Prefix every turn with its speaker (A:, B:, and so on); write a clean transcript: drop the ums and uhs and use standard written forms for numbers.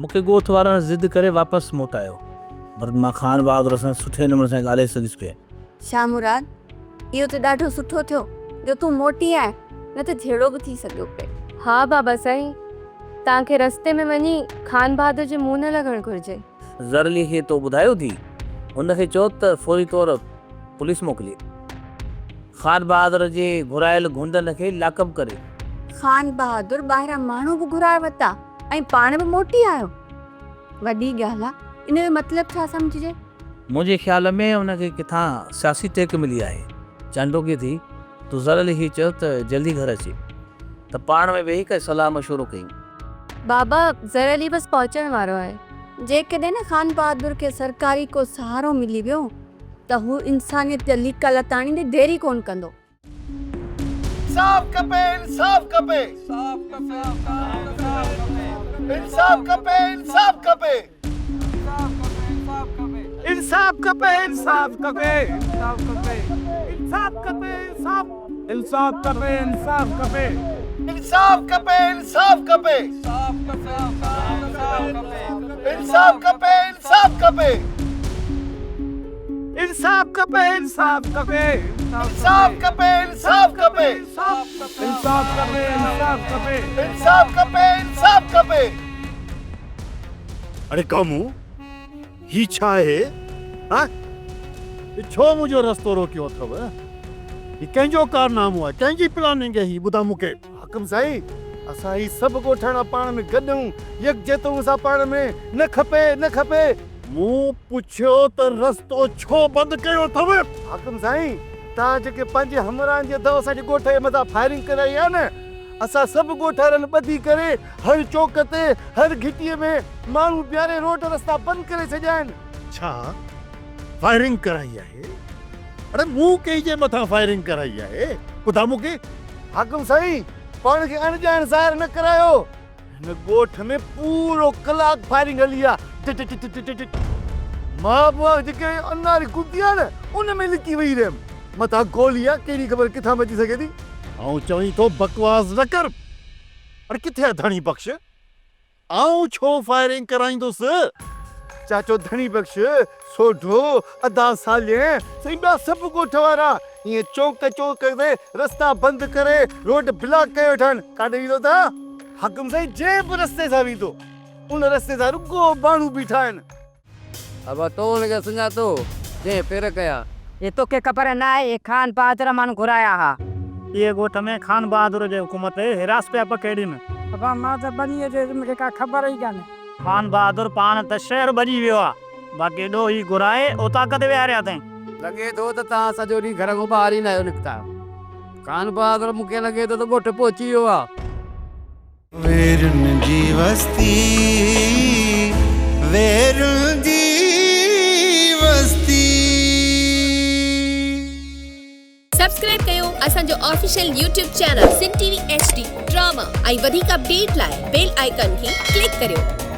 A: مون کي ڳوٺ وارن ضد ڪري واپس موٽايو. پر مان خان بهادر سان سٺي نموني سان ڳالهائي سگهيس پئي.
B: شاهه مراد، اهو ته ڏاڍو سٺو ٿيو جو تون موٽي آئين، نه ته جهيڙو به ٿي سگهيو پئي.
C: ها بابا سائين، توهان کي رستي ۾ وڃي خان بهادر جي منهن نه لڳڻ گهرجي.
A: زرلي کي تو ٻڌايو ٿي؟ هن کي چئو ته فوري طور پوليس موڪلي. خان بهادر جي گهرايل گهونڊن کي لاڪپ ڪري.
B: خان بهادر ٻاهران ماڻهو به گهرائي ورتا ۽ پاڻ به موٽي آيو. وڏي ڳالهه آ، ان جو مطلب ڇا سمجهجي؟
A: منهنجي خيال ۾ ان کي ڪٿان سياسي ٽيڪ ملي آهي. چانڊوڪي ٿي، تو زر علي کي چيو ته جلدي گهر اچي ته پاڻ ۾ ويهي ڪري صلاح مشورو ڪيون.
C: بابا، زر علي بس پهچڻ وارو آهي.
B: جيڪڏهن نه خان بهادر کي سرڪاري ڪو سهارو ملي ويو ته هو انسانيت جا ليڪا لتاڙيندي دير ئي ڪونه ڪندو.
D: انصاف کپي انصاف کپي انصاف کپي انصاف کپي انصاف کپي انصاف کپي انصاف کپي انصاف انصاف کپي انصاف کپي انصاف کپي انصاف کپي انصاف کپي انصاف کپي انصاف کپي انصاف کپي انصاف کپي انصاف کپي انصاف کپي انصاف کپي انصاف کپي انصاف کپي.
E: اڙي ڪامو هي ڇا آهي ها هي ڇو منهنجو رستو روڪيو اٿو هي ڪنهن جو ڪارنامو آهي ڪنهن جي پلاننگ آهي هي ٻڌاء مون کي.
D: حاڪم سائين اسان هي سڀ ڳوٺاڻا پاڻ ۾ گڏ آهيون يڪجهت آهيون اسان پاڻ ۾ نه کپي نه کپي.
E: مون پڇيو ته رستو ڇو بند ڪيو اٿو؟
D: حاڪم سائين توهان جيڪي پنهنجي همراهن جي هٿان اسان جي ڳوٺ جي مٿان فائرنگ ڪرائي آهي نه اسان سڀ ڳوٺارن ٻڌي ڪري هر چوڪ تي هر گهٽيء ۾ ماڻهو بيهاري روڊ رستا بند ڪري ڇڏيا آهن.
E: ڇا فائرنگ ڪرائي آهي؟ اڙي مون ڪنهن جي مٿان فائرنگ ڪرائي آهي؟ ٻڌاء مون کي.
D: حاڪم سائين پاڻ کي اڻ ڄاڻ ظاهر نه ڪرايو. هن ڳوٺ ۾ پورو ڪلاڪ فائرنگ هلي آ. ٽٽ ٽٽ ٽٽ ٽٽ. مان به اها جيڪي اناري ڪتي آ نه ان ۾ لڪي ويهي رهيم. متان گولي آ ڪهڙي خبر ڪٿان به اچي سگهي ٿي.
E: آئون چوين ٿو بڪواس نه ڪر. اڙي ڪٿي آ ڌڻي بخش؟ آئون ڇو فائرنگ ڪرائيندس؟
D: چاچو ڌڻي بخش، سوڍو، ادا صالح، سائين ٻيا سڀ ڳوٺ وارا ائين چونڪ چونڪ تي رستا بند ڪري روڊ بلاڪ ڪيو ويٺا آهن. ڪاڏي ويندو ته حاڪم سائين جنهن به رستي سان ويندو ان رستي سان رڳو ماڻهو بيٺا آهن.
F: ابا تو ان کي سڃاتو جنهن پير ڪيا.
G: اي توکي خبر نه آهي اهي خان بهادر ماڻهو گهرايا ها.
H: اهي ڳوٺ ۾ خان بهادر جي حڪم تي هراس پيا پکيڙين.
I: ابا مان ته ٻنيء جو هيس مونکي ڪا خبر ئي ڪانهي.
H: خان بهادر پاڻ ته شهر ڀڄي ويو آ باقي ڏوهي گهرائي اوطاق تي ويهاريا اٿئين.
F: لڳي ٿو ته توهان سڄو ڏينهن گهر کان ٻاهر ئي ناهيو نڪتا. خان بهادر مونکي لڳي ٿو ته ڳوٺ پهچي ويو آ.
J: ويرن جي وستي ويرن جي وستي.
K: سبسڪرائب ڪيو اسان جو official YouTube channel Sindh T V H D drama ۽ وڌيڪ اپڊيٽ لاء بيل آئيڪان کي ڪلڪ ڪريو.